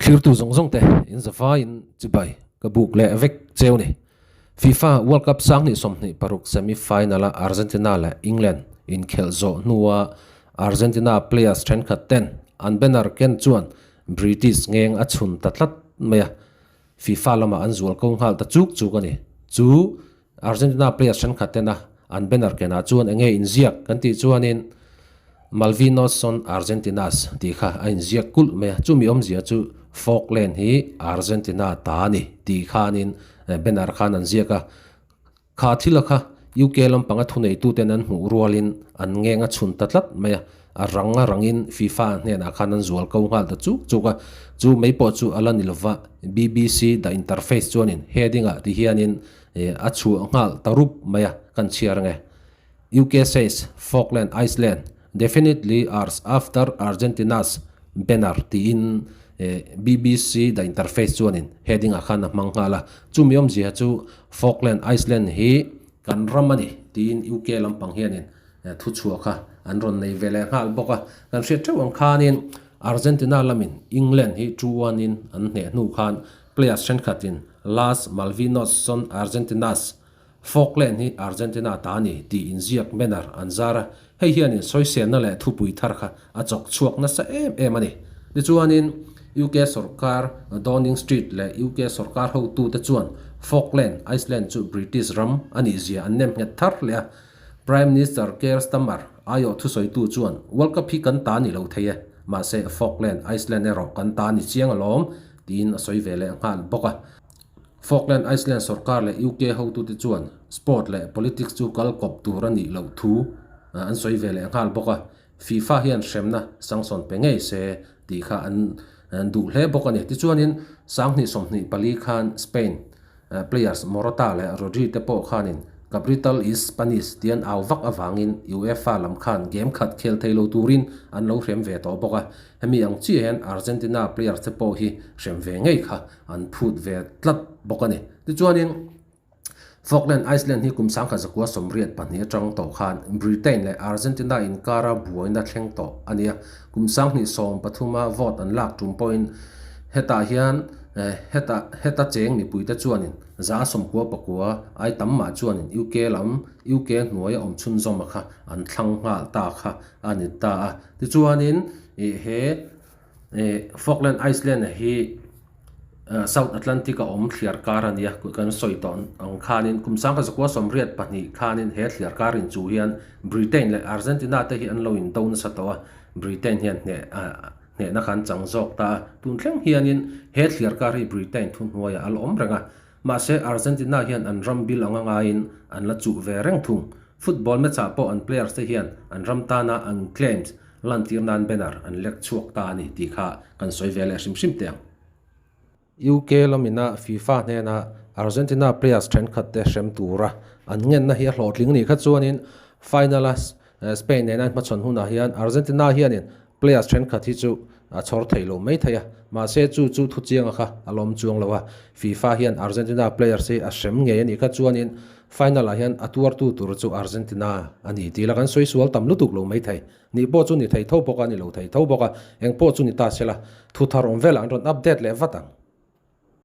Thlirtu zawng zawng te in zavaiin chibai ka buk leh vek cheu ni. FIFA World Cup sanghnih 26 semi final a Argentina leh England inkhelh zawh hnua Argentina players thenkhat ten an banner ken chuan British ngeng a chhun ta tlat mai a, FIFA lamah an zual ko nghal ta chuk chuk a ni. Chu Argentina players thenkhat tena an banner kenah chuan enge inziak kan tih chuanin Malvinos son Argentinas tih kha a inziak kulh mai a, chumi awmzia chu Falkland hi Argentina ta a ni tih khanin banner khan an ziak a. Kha thila kha UK lampanga thuneituten an hmuh rualin an ngeng a chhun ta tlat mai a, a rang a rangin FIFA hnenah khan an zual ko nghal ta chuk chuk a, chu mai pawh chu a la ni lova, BBC The Interface chuanin heading-ah ti hianin a chhuah nghal ta rup mai a, kan chhiar ang e. UK says Falkland Island definitely ours after Argentina's banner tiin BBC The Interface chuanin heading-ah khan a hmang nghal a. Chumi awmzia chu Falkland Island hi kan ram a ni tiin UK lampang hianin thuchhuah kha an rawn nei ve leh nghal bawk a. Kan hriat theuh ang khanin Argentina lamin England hi 2-1 in an hneh hnu khan players thenkhatin Las Malvinos son Argentinas Falkland hi Argentina ta a ni tih inziak banner an zar a, hei hianin sawiselna leh thupui thar kha a chawk chhuak nasa em em a ni. Tichuanin UK sawrkar Downing Street leh UK sawrkar hotute chuan Falkland Island chu British ram a nih zia an nem nghet thar leh a, Prime Minister Keir Starmer aiawh thusawitu chuan World Cup hi kan ta ni lo thei e, mahse Falkland Island erawh kan ta ni chiang alawm tiin a sawi ve leh nghal bawk a. Falkland Island sawrkar leh UK hotute chuan sport leh politics chu kal kawp tur a nih loh thu an sawi ve leh nghal bawk a, FIFA hian hremna sanction pe ngei se tih kha an duh hle bawk a ni. Tichuanin 2024 khan Spain players Morata leh Rodri te pawh khanin Cabrital is Spanish tih an au vak avangin UEFA lam khan game khat khel thei lo turin an lo hrem ve tawh bawk a, hemi ang chiah hian Argentina players te pawh hi hrem ve ngei kha an phut ve tlat bawk a ni. Tichuanin Falkland Island hi kum 1982 atang tawh khan Britain leh Argentina inkara buaina thleng tawh a ni a. Kum 2013 a vote an lak tum pawhin hetah hian heta heta cheng mipuite chuanin 99 ai tam mah chuanin UK lam UK hnuaia awm chhunzawm a kha an thlang nghal ta kha a ni ta a. Tichuanin he Falkland Island hi South Atlantic a awm thliar kar a nia kan sawi tawh ang khanin kum 1982 khanin he thliar kar in chu hian Britain leh Argentina te hi an lo in do nasa tawh a, Britain hian hneh hnehna kha an chang zawk ta a, tun thleng hianin he thliar kar hi Britain thuhnuaiah a la awm reng a, mahse Argentina hian an ram bil anga ngaiin an la chuh ve reng thung. Football match ah pawh an players te hian an ram tana an claims Lantir nan banner an lek chhuak ta a ni tih kha kan sawi ve leh hrim hrim teh ang. UK lamina FIFA hnena Argentina players thenkhat te hrem tura an ngenna hi a hlawhtling nih kha chuanin final a Spain nena an hmachhawn hunah hian Argentina hianin players thenkhat hi chu a chhawr thei lo mai thei a, mahse chu chu thuchianga kha a lawm chuang lo a, FIFA hian Argentina players hi a hrem ngei a nih kha chuanin Final ah hian a tuartu tur chu Argentina a ni tih la kan sawi sual tam lutuk lo mai thei. Nih pawh chu ni thei tho bawk a, ni lo thei tho bawk a, eng pawh chu ni ta se la, thu thar awm velah an rawn update leh vat ang.